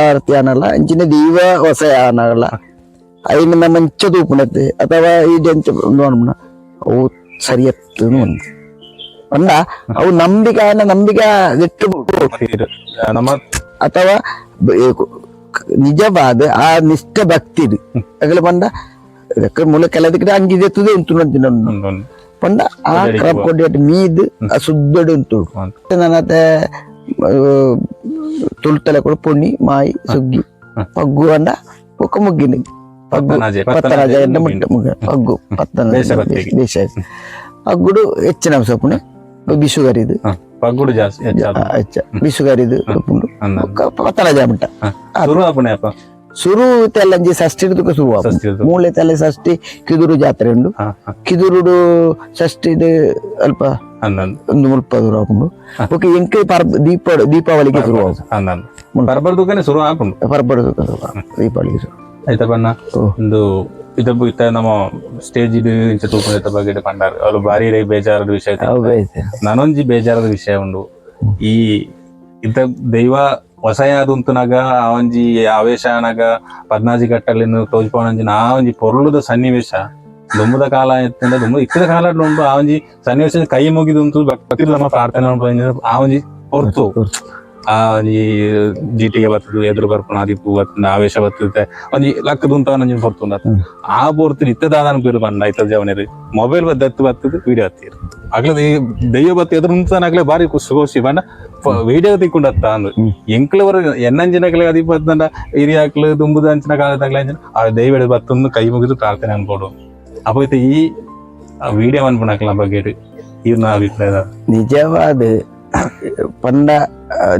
ಆರತಿ ಆನಲ್ಲ, ಅಂಚಿನ ದೈವ ವಸಯ ಆನಗಲ್ಲ, ಐನ ನಮ್ಮ ಅಂಚ ತೂಪುನತ್ತೆ ಅಥವಾ ಈ ಅಂಚ ನೋಡ್ಮಣ, ಅವು ಸರಿಯತ್ತು ಒಂದು ಪಂಡ ಅವು ನಂಬಿಕೆ ಆನ ನಂಬಿಕೆ ಎಟ್ಟು ನಮ್ಮ ಅಥವಾ ನಿಜವಾದ ಆ ನಿಷ್ಠ ಭಕ್ತಿ ಅಗಲ ಪಂಡ ಇದಕ್ಕೆ ಮೂಲ ಕೆಲದಕ್ಕೆ ಅಂಗಿದೆತ್ತದೆ ಉಂಟು. ಉಂಡು. ಪಂಡ ಆ ಕ್ರಮ ಕೊಡಿ ಮೀದ್ ಆ ಸುದ್ದಡು ಉಂಟು. ನನ್ನತೆ ತುಳುತಲೆ ಕೂಡ ಪೊಣ್ಣಿ ಮಾಯಿ ಸುಗ್ಗಿ ಪಗ್ಗು ಅಂಡ ಬೊಕ್ಕ ಮುಗ್ಗಿನ ಪಗ್ಗು. ಪತ್ತನಾಜೆ, ಪತ್ತನಾಜೆ ಪತ್ತನಾಜೆ. ಮುಟ್ಟ ಮುಗ್ಗ ಪಗ್ಗು ಪತ್ತನಾಜೆ. ದೇಶ ಭಕ್ತಿಗೆ. ದೇಶ ಪಗ್ಗುಡು ಹೆಚ್ಚಿನ ಅಂಶ ಪುಣೆ ಬಿಸುಗರಿದು. ಪಗ್ಗುಡು ಜಾಸ್ತಿ ಹೆಚ್ಚಾದ. ಹೆಚ್ಚ ಬಿಸುಗರಿದು ಉಂಡು. ಅಂದ. ಬೊಕ್ಕ ಪತ್ತನಾಜೆ ಮುಟ್ಟ. ಸುರು ಆಪುಣೆ ಅಪ್ಪ. ಸುರು ತೆಲ್ಲಂಜಿ ಷಷ್ಠಿ ತುಕ ಸುರು. ಷಷ್ಠಿರ್ದು. ಮೂಲೆ ತಲೆ ಷಷ್ಠಿ ಕಿದುರು ಜಾತ್ರೆ ಉಂಡು. ಹಾ ಹಾ ಕಿದುರುಡು ಷಷ್ಠಿದು ಅಲ್ಪ ಅಂದಂದು. ಒಂದು ಮುಲ್ಪ ದೂರ ಆಪುಂಡು. ಬೊಕ್ಕ ಎಂಕ್ ಪರ್ಬ ದೀಪ ದೀಪಾವಳಿಗೆ ಶುರು ಆಪುಂಡು. ಅಂದಂದು ಬರ್ಬರ್ ದುಕಾನೆ ಸುರು ಆಪುಂಡು. ಪರ್ಬ ದೀಪಾವಳಿಗೆ ಶುರು. ಆಯ್ತಾ ಬಣ್ಣ. ಓ. ಒಂದು ಇದ ಇತ್ತ ನಮ್ಮ ಸ್ಟೇಜ್ ಇದು ಇಂಚ ತೂಪುನ ಬಗ್ಗೆ ಪಂಡಾರ್ ಅವ್ರು ಬಾರಿ ಬೇಜಾರದ ವಿಷಯ ಇತ್ತು. ಅವು ಬೇಯ್ತೆ. ನನೊಂಜಿ ಬೇಜಾರದ ವಿಷಯ ಉಂಡು. ಈ ಇತ್ತ ದೈವ ವಸಯಾದುಂತುನಗ ಆ ಒಂಜಿ ಆವೇಶ ಆನಗ ಪದ್ನಾಜಿ ಗಟ್ಟಲಿನ ತೋಜ್ಪವನಂಜಿನ ಆ ಒಂಜಿ ಪೊರ್ಲುದ ಸನ್ನಿವೇಶ ದುಂಬುದ ಕಾಲ ಇತ್ತಂಡ ದುಂಬು ಇತ್ತದ ಕಾಲ ಉಂಟು. ಆ ಒಂಜಿ ಸನ್ನಿವೇಶ ಕೈ ಮುಗಿದುಂತು ಭಕ್ತಿ ನಮ್ಮ ಪ್ರಾರ್ಥನೆ ಉಂಟು. ಆ ಒಂಜಿ ಪೊರ್ತು ಆ ಒಂಜಿ ಜೀಟಿಗೆ ಬರ್ತದೆ, ಎದುರು ಬರ್ಪುನ ಆದಿಪ್ಪು ಬರ್ತದೆ, ಆವೇಶ ಬರ್ತದೆ, ಒಂಜಿ ಲಕ್ಕದುಂತ ಒಂಜಿ ಪೊರ್ತು ಉಂಡಾತ. ಆ ಪೊರ್ತು ಇತ್ತದಾದನ ಪೇರು ಪಂಡ ಇತ್ತದ ಜವನೇರು ಮೊಬೈಲ್ ಬದ್ದತ್ತು ಬರ್ತದೆ, ವಿಡಿಯೋ ಹತ್ತೀರು. ಅಗ್ಲದ ಈ ದೈವ ಬತ್ತ ಎದುರು ಉಂತಾನ ಅಗ್ಲೆ ಬಾರಿ ಖುಷಿ ಖುಷಿ ಪಂಡ ವಿಡಿಯೋ ತಿಕ್ಕೊಂಡತ್ತ ಅಂದು. ಎಂಕ್ಲವರ ಎನ್ನಂಜಿನಕ್ಲೆ ಅದಿ ಬತ್ತಂಡ ಹಿರಿಯಾಕ್ಲು ದುಂಬುದ ಅಂಚಿನ ಕಾಲದಾಗ್ಲೆ ಅಂಚಿನ ಆ ದೈವ ಬತ್ತೊಂದು ಕೈ ಮುಗಿದು ಪ್ರಾರ್ಥನೆ ಅನ್ಕೊಡು. ಅಪ್ಪ ಇತ್ತ ಈ ವಿಡಿಯೋ ಅನ್ಪುಣಕ್ಲ ಬಗ್ಗೆ ಇವ್ನ ಅಭಿಪ್ರಾಯ? ನಿಜವಾದ ಪಂಡ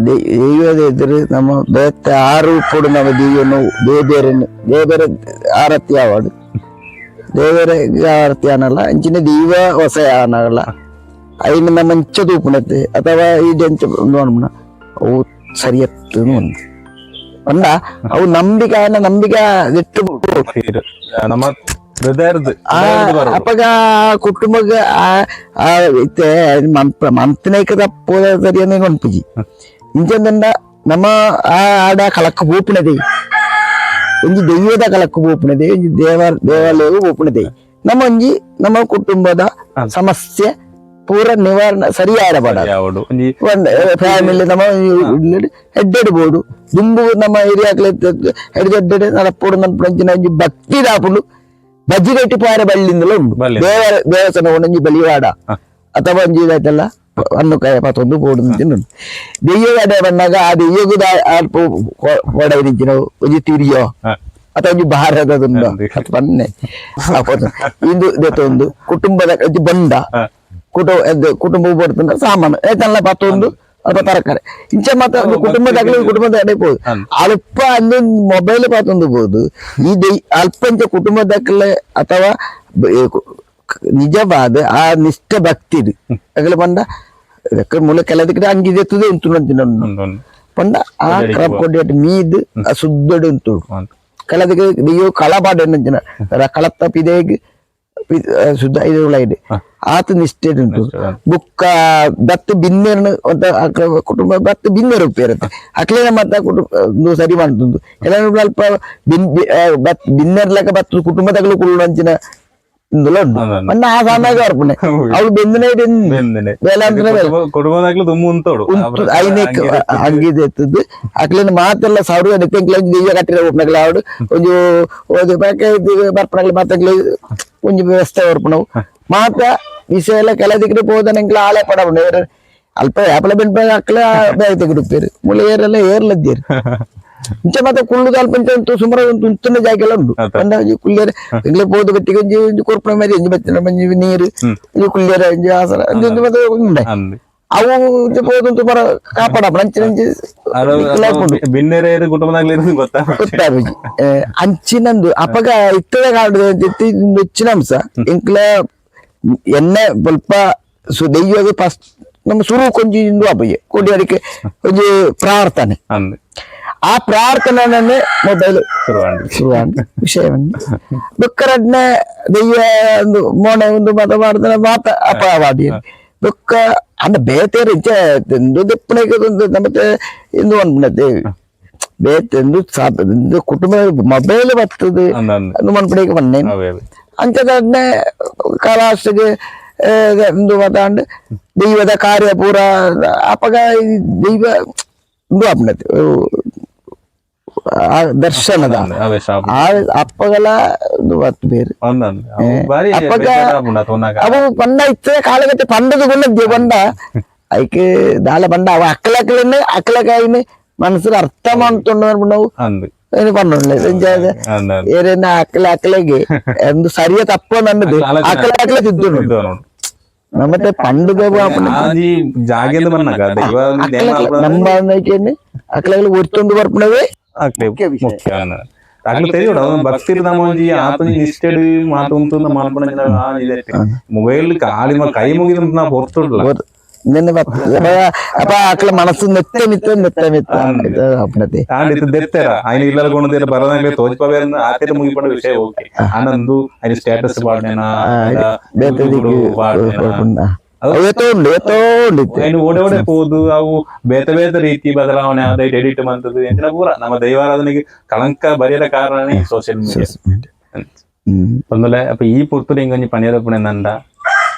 ದೈವದ ಎದುರು ನಮ್ಮ ಬೇತೆ ಆರು ಪೊಡು ನಮ್ಮ ದೈವನು ದೇಬೇರನ್ನು ದೇವರ ಆರತಿ ಆವಾಡು, ದೇವರ ಆರತಿ ಆನಲ್ಲ, ಅಂಚಿನ ದೈವ ವಸಯ ಆನಗಲ್ಲ, ಐನ ನಮ್ಮ ಅಂಚ ತೂಪುನತ್ತೆ ಅಥವಾ ಈ ಅಂಚ ನೋಡ್ಮಣ, ಅವು ಸರಿಯತ್ತು ಒಂದು ಪಂಡ ಅವು ನಂಬಿಕೆ ಆನ ನಂಬಿಕೆ ಎಟ್ಟು ನಮ್ಮ ಹೃದಯದ ಆ ಅಪ್ಪಗ ಆ ಕುಟುಂಬಗ ಆ ಆ ಇತ್ತೆ ಮಂತನೇಕ ತಪ್ಪು ಸರಿಯನ್ನೇ ಕೊನ್ಪುಜಿ. ಇಂಚಂದಂಡ ನಮ್ಮ ಆ ಆಡ ಕಲಕ್ಕ ಪೋಪುನದೆ ಒಂಜಿ ದೈವದ ಕಲಕ್ಕ ಪೋಪುನದೆ, ಒಂಜಿ ದೇವ ದೇವಾಲಯವು ಪೋಪುನದೆ. ನಮ್ಮ ಒಂಜಿ ನಮ್ಮ ಕುಟುಂಬದ ಸಮಸ್ಯೆ ಪೂರ ನಿವಾರಣೆ ಸರಿಯಾದ ಪಡ ಯಾವಡು ಒಂಜಿ ಫ್ಯಾಮಿಲಿ ನಮ್ಮ ಹೆಡ್ಡೆಡ್ ಬೋಡು ದುಂಬು ನಮ್ಮ ಏರಿಯಾಕ್ಲೆ ಹೆಡ್ ಹೆಡ್ಡೆಡ್ ನಡಪೋಡು ನನ್ಪುನಂಚಿನ ಒಂಜಿ ಭಕ್ತಿ ದಾಪುಂಡು. ಬಜ್ಜಿ ಕಟ್ಟಿ ಪಾರೆ ಬಳ್ಳಿಂದಲ ಉಂಡು. ಬಳ್ಳಿ. ದೇವ ದೇವಸ್ಥಾನ ಒಂಜಿ ಬಲಿವಾಡ ಅಥವಾ ಒಂಜಿ ಇದಾಯ್ತಲ್ಲ ಅನ್ನಕಾಯ ಪತ್ತೊಂದು ಬೋಡು ಉಂಟು. ದೆಯ್ಯಗಡೆ ಬಂದಾಗ ಆ ದೆಯ್ಯಗು ಕೊಡವಿನಿಂಚಿನ ಒಂಜಿ ತಿರಿಯೋ ಅಥವಾ ಒಂಜಿ ಭಾರತದುಂಡು ಅದು ಬನ್ನೆ ಇಂದು ದೆತ್ತೊಂದು ಕುಟುಂಬದ ಒಂಜಿ ಬಂಡ ಕುಟುಂಬ ಕುಟುಂಬ ಬರ್ತಂದ್ರೆ ಸಾಮಾನು ಏತಲ್ಲ ಪತ್ತೊಂದು ಅಲ್ಪ ತರಕಾರಿ ಇಂಚ ಮಾತ್ರ ಒಂದು ಕುಟುಂಬದಾಗಲಿ ಕುಟುಂಬದ ಬೋದು. ಅಲ್ಪ ಅಂದು ಮೊಬೈಲ್ ಪಾತೊಂದು ಬೋದು. ಈ ದೈ ಅಲ್ಪ ಇಂಚ ಕುಟುಂಬದಾಗಲೇ ಅಥವಾ ನಿಜವಾದ ಆ ನಿಷ್ಠ ಭಕ್ತಿ ಅಗಲ ಪಂಡ ಇದಕ್ಕೆ ಮೂಲ ಕೆಲದಕ್ಕೆ ಅಂಗಿದೆತ್ತದೆ ಉಂಟು. ಉಂಡು. ಪಂಡ ಆ ಕ್ರಮ ಕೊಡಿ ಮೀದ್ ಆ ಸುದ್ದಡು ಉಂಟು. ಕೆಲದಕ್ಕೆ ದೆಯ್ಯೋ ಕಳಪಾಡ ಅಂಚಿನ ಕಳತ್ತ ಪಿದೇಗ್ ಶುದ್ಧ ಇದು ಆತ ನಿಷ್ಠೆ ಉಂಟು. ಬುಕ್ಕ ಬತ್ತು ಬಿನ್ನೆರ್ನ ಅಂತ ಕುಟುಂಬ ಬತ್ತು ಬಿನ್ನೆರು ಉಪ್ಪೇರುತ್ತೆ ಅಕ್ಲೇನ ಮತ್ತ ಕುಟುಂಬ ಒಂದು ಸರಿ ಮಾಡ್ತುಂಡು. ಕೆಲವು ಅಲ್ಪ ಬಿನ್ ಬತ್ ಬಿನ್ನೆರ್ಲಕ ಬತ್ತು ಕುಟುಂಬದಾಗಲು ಕುಳ್ಳು ಅಂಚಿನ ಇಂದುಲ ಉಂಟು. ಅದೇ. ಮೊನ್ನೆ ಆ ಸಮಯ ಬರ್ಪುಣೆ ಅವಳು ಬೆಂದನೆ. ಬೆಂದನೆ. ಬೇಲೆ ಅಂದ್ರೆ ಬೇಲೆ. ಕುಟುಂಬದಾಗ್ಲೂ ದುಮ್ಮು ಉಂತೋಡು. ಉಂಟು ಐನೇಕ್ ಅಂಗಿದೆತ್ತದ್ದು ಅಕ್ಲೇನ ಮಾತೆಲ್ಲ ಸಾವಿರ ಎಂಕ್ಲ ದೆಯ್ಯ ಕಟ್ಟಿರ ಒಪ್ಪನಗ್ಲ ಆವಡು ಒಂಜಿ ಒಂಜಿ ಬಾಕೆ ಬರ್ಪನಗ್ಲ ಮಾತಗ್ಲ ಒಂಜಿ ವ್ಯವಸ್ಥೆ ಬರ್ಪಣವು ಮಾತ ವಿಷಯ ಎಲ್ಲ ಕೆಲ ದಿಕ್ಕಡೆ ಪೋದನ ಎಂಕ್ಲ ಆಳೆ ಪಡಪುಂಡು. ಅಲ್ಪ ಯಾಪಲ ಬೆನ್ಪ ಅಕ್ಲ ಬೇಗ ತೆಗೆದುಪ್ಪೇರು ಮುಳೆ ಏರೆಲ್ಲ ಏರ್ಲದ್ದೇರು. ಇಂಚ ಮಾತ ಕುಳ್ಳುದ ಅಲ್ಪ ಇಂಚ ಉಂಟು ಸುಮಾರು ಉಂಟು ಉಂತುನ ಜಾಗೆಲ್ಲ ಉಂಟು. ಪಂಡ ಒಂಜಿ ಕುಳ್ಳಿಯರ ಎಂಕ್ಲೆ ಪೋದು ಬತ್ತಿಗೆ ಒಂಜಿ ಒಂಜಿ ಕೊರ್ಪುನ ಮಾರಿ ಒಂಜಿ ಬತ್ತಿನ ಒಂಜಿ ನೀರು ಒಂಜಿ ಕುಳ್ಳಿಯರ ಒಂಜಿ ಆಸರ ಒಂಜಿ ಒಂಜಿ ಮಾತ ಉಂಡೆ. ಅಂದ್. ಅವು ಒಂಜಿ ಪೋದು ಪರ ಕಾಪಾಡಪ್ಪ ಅಂಚಿನ ಅಂಚಿ ಉಂಟು. ಬಿನ್ನೆರೆ ಕುಟುಂಬದಾಗ್ಲೂ ಇರೋದು ಗೊತ್ತಾ? ಗೊತ್ತಾಪುಜಿ ಅಂಚಿನಂದು ಅಪಗ ಇತ್ತದ ಕಾಲದ ಹೆಚ್ಚಿನ ಅಂಶ ಎಂಕ್ಲ ಎಣ್ಣೆ ಸ್ವಲ್ಪ ಸು ದೆಯ್ಯೋದು ಫಸ್ಟ್ ನಮ್ಮ ಸುರು ಕೊಂಚ ಇಂದು ಅಪ್ಪಗೆ ಕೊಡಿ ಅದಕ್ಕೆ ಒಂಜಿ ಪ್ರಾರ್ಥನೆ. ಅಂದ್. ಆ ಪ್ರಾರ್ಥನೆ ಮೊಬೈಲ್ ಶುರುವಾಂಡ್. ಶುರುವಾಂಡ್ ವಿಷಯವನ್ನು ಬುಕ್ಕರಡ್ನೆ ದೆಯ್ಯ ಒಂದು ಮೋನೆ ಒಂದು ಮತ ಮಾಡ್ತಾನೆ ಮಾತ ಅಪವಾದಿ ಬುಕ್ಕ ಅಂಡ ಬೇತೇರು ಇಂಚ ಒಂದು ದೆಪ್ಪಣೆಗೆ ಒಂದು ನಮ್ಮತ್ತೆ ಇಂದು ಒಂದು ದೇವಿ ಬೇತೆ ಕುಟುಂಬ ಮೊಬೈಲ್ ಬರ್ತದೆ ಅಂದಂದು ಮನ್ಪಡಿಗೆ ಬಂದೆ ಅವೇ ಅವೇ ಅಂಚದನ್ನೇ ಕಲಾಸಿಗೆ ಎಂದು ಮಾತಾಂಡ್ ದೈವದ ಕಾರ್ಯ ಪೂರ ಅಪಗ ಈ ದೈವ ಉಂದು ಆಪುಂಡತೆ ಆ ದರ್ಶನದ ಅವೇ ಶಾಪ್ ಆ ಅಪ್ಪಗಲ ಒಂದು ಬತ್ತು ಬೇರೆ ಅಂದಂದು ಅವು ಬಾರಿ ಅಪ್ಪಗ ಬೇಜಾರಾಪುಂಡು ಅತೊನ್ನಾಗ ಅವು ಪಂಡ ಇತ್ತೆ ಕಾಲಗತ್ತೆ ಪಂಡದ ಗುಣದ್ದೆ ಪಂಡ ಐಕ್ ದಾಲ ಪಂಡ ಅವ ಅಕ್ಕಲಕ್ಕಲನ್ನು ಅಕ್ಕಲಕಾಯಿನ ಮನಸ್ಸಿನ ಅರ್ಥ ಮಾಡ್ಕೊಂಡು ನಾವು ಅಂದು ಪಂಡ ಅಂದಂದು ಏರೇನ ಅಕ್ಕಲ ಅಕ್ಕಲೆಗೆ ಒಂದು ಸರಿಯ ತಪ್ಪು ನನ್ನದು ಆಲೋಚನೆ. ಅಕ್ಕಲ ಅಕ್ಕಲೆ ತಿದ್ದು ಇದು ನೋಡು ನಮ್ಮತ್ತೆ ಪಂಡದ ಆಂಜಿ ಜಾಗೆಂದು ಬನ್ನಗ ದೈವ ನೇಮ ನಮ್ಮ ಅಕ್ಕಲಗಳು ಒತ್ತೊಂದು ಬರ್ಪಣವೇ ಆಗ್ಲಿ ಮುಖ್ಯ ವಿಷಯ. ಮುಖ್ಯ ಆಗ್ಲಿ తెలియడు ಅವನು ಭಕ್ತಿರ್ ನಮ್ಮ ಒಂಜಿ ಆತನ ನಿಷ್ಠೆಡ್ ಮಾತು ಉಂಟು ಮನ್ಪಣ ಮೊಬೈಲ್ ಕಾಲಿ ಕೈ ಮುಗಿದ ನಾ ಹೊರ್ತುಡ್ಲ ನಿನ್ನೆ ಬರ್ತದೆ ಅಪ್ಪ ಅಕ್ಕಲ ಮನಸ್ಸು ನೆತ್ತ ಮಿತ್ತ ನೆತ್ತ ಮಿತ್ತ ಅಪ್ಪನತೆ ಆಂಡ್ ಇದು ದೆತ್ತೆರ ఆయన ಇಲ್ಲల ಗುಣದಿಲ್ಲ ಬರದಂಗೆ ತೋಜ್ಪವೇ ಆತೇರ ಮುಗಿಪಡ ವಿಷಯ ಓಕೆ ಆನಂದು ఆయన ಸ್ಟೇಟಸ್ ಪಾಡ್ನೇನಾ ಬೇತೆ ಪಾಡ್ನೇನಾ ಏತೋ ಉಂಡು ಏತೋ ಉಂಡು ಇತ್ತೆ. ఆయన ಓಡೆ ಓಡೆ ಪೋದು ಅವು ಬೇತೆ ಬೇತೆ ರೀತಿ ಬದಲಾವಣೆ ಆದ ಎಡಿಟ್ ಮಂತದ್ದು ಎಂಚಿನ ಪೂರ ನಮ್ಮ ದೈವಾರಾಧನೆಗೆ ಕಳಂಕ ಬರೆಯದ ಕಾರಣನೇ ಸೋಷಿಯಲ್ ಮೀಡಿಯಾ ಹ್ಮ್. ಒಂದಲೆ ಅಪ್ಪ ಈ ಪೊರ್ತುಡು ಇಂಗೊಂಜಿ ಪನಿಯರಪ್ಪಣೆ ನಂದ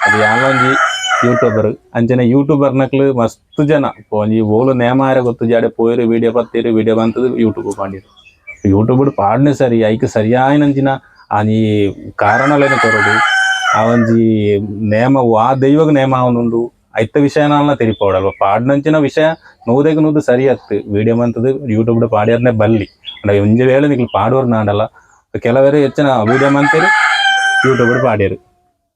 ಅದು ಯಾಲೊಂಜಿ ಯೂಟ್ಯೂಬರ್ ಅಂಚನೆ ಯೂಟ್ಯೂಬರ್ ನಕ್ಲು ಮಸ್ತ್ ಜನ ಒಂಜಿ ಓಲು ನೇಮಾರ ಗೊತ್ತು ಜಾಡೆ ಪೋಯಿರು ವೀಡಿಯೋ ಪತ್ತೀರು ವೀಡಿಯೋ ಬಂತದ್ದು ಯೂಟ್ಯೂಬ್ ಪಾಂಡಿರು ಯೂಟ್ಯೂಬ್ ಪಾಡನೆ ಸರಿ ಐಕ್ ಸರಿಯಾಯಿನಂಚಿನ ಆ ನೀ ಕಾರಣಲೇನು ಕೊರಡು ಆ ಒಂಜಿ ನೇಮ ಆ ದೈವಗ್ ನೇಮ ಅವನುಂಡು ಐತ ವಿಷಯನಾಲ್ನ ತೆರಿಪೋಡಲ್ವ ಪಾಡ್ನಂಚಿನ ವಿಷಯ ನೂದೆಗೆ ನೂದು ಸರಿ ಅತ್ತು ವೀಡಿಯೋ ಬಂತದ್ದು ಯೂಟ್ಯೂಬ್ ಪಾಡ್ಯಾರನೆ ಬಲ್ಲಿ ಅಂದ್ರೆ ಒಂಜಿ ವೇಳೆ ನಿಕ್ಲು ಪಾಡೋರು ನಾಡಲ್ಲ ಕೆಲವರು ಹೆಚ್ಚಿನ ವೀಡಿಯೋ ಮಂತೇರಿ ಯೂಟ್ಯೂಬ್ ಪಾಡ್ಯಾರು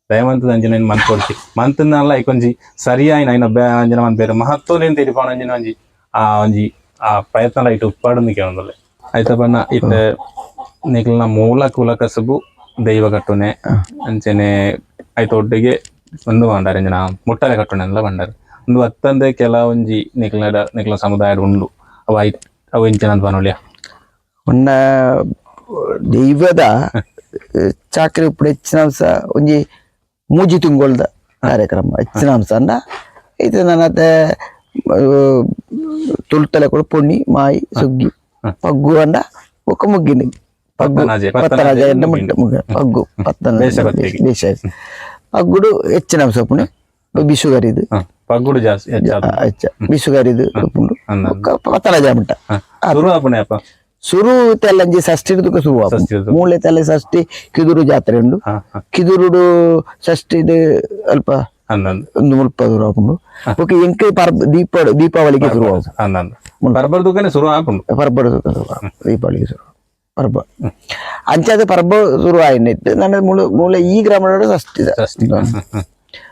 ದಯವಂತದ ಅಂಜನ ಮಂತ್ ಕೊಡ್ತಿ ಮಂತನಲ್ಲ ಐಕೊಂಜಿ ಸರಿಯಾಯಿನ ಐನ ಬೇ ಅಂಜನ ಮಂತ್ ಬೇರೆ ಮಹತ್ವಲೇನು ತೆರಿಪಾಣ ಅಂಜನ ಒಂಜಿ ಆ ಒಂಜಿ ಆ ಪ್ರಯತ್ನ ಇಟ್ಟು ಉಪ್ಪಾಡೊಂದು ಕೇಳೊಂದಲ್ಲ ಆಯ್ತಾ ಬಣ್ಣ ಇತ್ತೆ ನಿಕ್ಲನ ಮೂಲ ಕುಲ ಕಸುಬು ದೈವ ಕಟ್ಟುನೆ ಅಂಚನೆ ಐತ ಒಟ್ಟಿಗೆ ಒಂದು ಬಂಡಾರ ಅಂಜನ ಮುಟ್ಟಲೆ ಕಟ್ಟುನೆ ಎಲ್ಲ ಬಂಡಾರ ಒಂದು ಅತ್ತಂದೆ ಕೆಲವೊಂಜಿ ನಿಕ್ಲಡ ನಿಕ್ಲ ಸಮುದಾಯ ಉಂಡು ಅವ ಐತ್ ಅವು ಇಂಚಿನ ಅಂತ ಬನೋಲಿಯ ಒನ್ನ ದೈವದ ಚಾಕ್ರಿ ಉಪ್ಪು ಹೆಚ್ಚಿನ ಅಂಶ ಒಂಜಿ ಮೂಜಿ ತಿಂಗೊಳ್ದ ಕಾರ್ಯಕ್ರಮ ಹೆಚ್ಚಿನ ಅಂಶ ಅಂಡ ಇದು ನನ್ನತ್ತೆ ತುಳುತಲೆ ಕೂಡ ಪೊಣ್ಣಿ ಮಾಯಿ ಸುಗ್ಗಿ ಪಗ್ಗು ಅಂಡ ಒಕ್ಕ ಮುಗ್ಗಿನಿ ಪಗ್ಗು ಪತ್ತನಾಜೆ, ಪತ್ತನಾಜೆ ಪತ್ತನಾಜೆ ಅಂಡ ಮುಟ್ಟ ಮುಗ್ಗ ಪಗ್ಗು ಪತ್ತನ ಬೇಷ ಗೊತ್ತಿಗೆ. ಬೇಷ ಪಗ್ಗುಡು ಹೆಚ್ಚಿನ ಅಂಶ ಪುಣೆ ಬಿಸುಗರಿದು ಪಗ್ಗುಡು ಜಾಸ್ತಿ ಹೆಚ್ಚಾದ ಹೆಚ್ಚ ಬಿಸುಗರಿದು ಉಪ್ಪುಂಡು ಅಂದ ಬೊಕ್ಕ ಪತ್ತನಾಜೆ ಮುಟ್ಟ ಶುರು ಆಪುಣೆ ಅಪ್ಪ ಸುರು ತೆಲ್ಲಂಜಿ ಷಷ್ಠಿ ತುಕ ಶುರು ಷಷ್ಠಿ ತುಕ. ಮೂಲೆ ತಲೆ ಷಷ್ಠಿ ಕಿದುರು ಜಾತ್ರೆ ಉಂಡು ಹಾ ಹಾ ಕಿದುರುಡು ಷಷ್ಠಿದು ಅಲ್ಪ ಅಂದಂದು ಒಂದು ಮುಲ್ಪ ಶುರು ಆಪುಂಡು ಬೊಕ ಎಂಕ್ ಪರ್ಬ ದೀಪ ದೀಪಾವಳಿಗೆ ಶುರು ಆಪುಂಡು ಅಂದಂದು ಬರ್ಬರ್ ದುಕಾನೆ ಶುರು ಆಪುಂಡು ಪರ್ಬ ಶುರು ಆಪುಂಡು. ದೀಪಾವಳಿಗೆ ಶುರು ಪರ್ಬ ಅಂಚಾದ ಪರ್ಬ ಶುರು ಆಯಿನಿಟ್ಟು ನನ್ನ ಮೂಲ ಮೂಲ ಈ ಗ್ರಾಮದ ಷಷ್ಠಿ ಷಷ್ಠಿ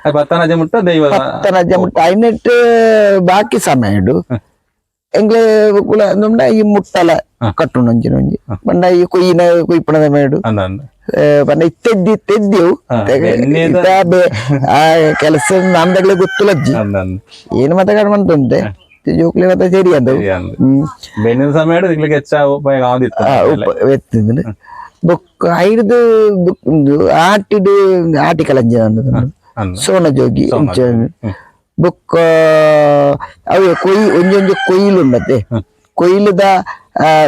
ಅದು ಪತ್ತನಾಜೆ ಮುಟ್ಟ ದೈವ ಪತ್ತನಜ್ಜ ಮುಟ್ಟ ಐನೆಟ್ಟು ಬಾಕಿ ಸಮಯ ಉಂಡು ಎಂಗ್ಲೆ ಕುಲ ಅಂದುಂಡ ಈ ಮುಟ್ಟಲ ಕಟ್ಟುಂಡು ಒಂಜಿನ ಒಂಜಿ ಬಂಡ ಈ ಕೊಯ್ಯಿನ ಕೊಯ್ಪಣದ ಮೇಡು ಅಂದಂದು ಪಂಡ ಇತ್ತೆದ್ದಿ ತೆದ್ದಿವು ಹಾ, ಬೆನ್ನೆದ- ಆ ಕೆಲಸ ನಮ್ದಾಗ್ಲೇ ಗೊತ್ತಿಲ್ಲಜ್ಜಿ ಅಂದಂದು ಏನು ಮತ ಮಂತುಂತೆ ಜೋಕ್ಲೆ ಮತ ಸರಿ ಅದು ಸರಿ ಅಂದು ಹ್ಮ್ ಬೆನ್ನಿನ ಸಮಯ ಇಗ್ಲಿಕ್ಕೆ ಹೆಚ್ಚ ಉಪಯೋಗ ಆದಿತ್ತು ಆ, ಉಪ್ಪ ಎತ್ತಿದ್ರು ಬೊಕ್ಕ ಐದು ಬುಕ್ ಆಟಿಡು ಆಟಿ ಕಲಂಜ ಅಂದ ಸೋನ ಜೋಗಿ ಬೊಕ್ಕ ಅವೆ ಕೊಯ್ ಒಂಜೊಂಜಿ ಕೊಯ್ಲು ಉಂಡತೆ ಕೊಯ್ಲುದ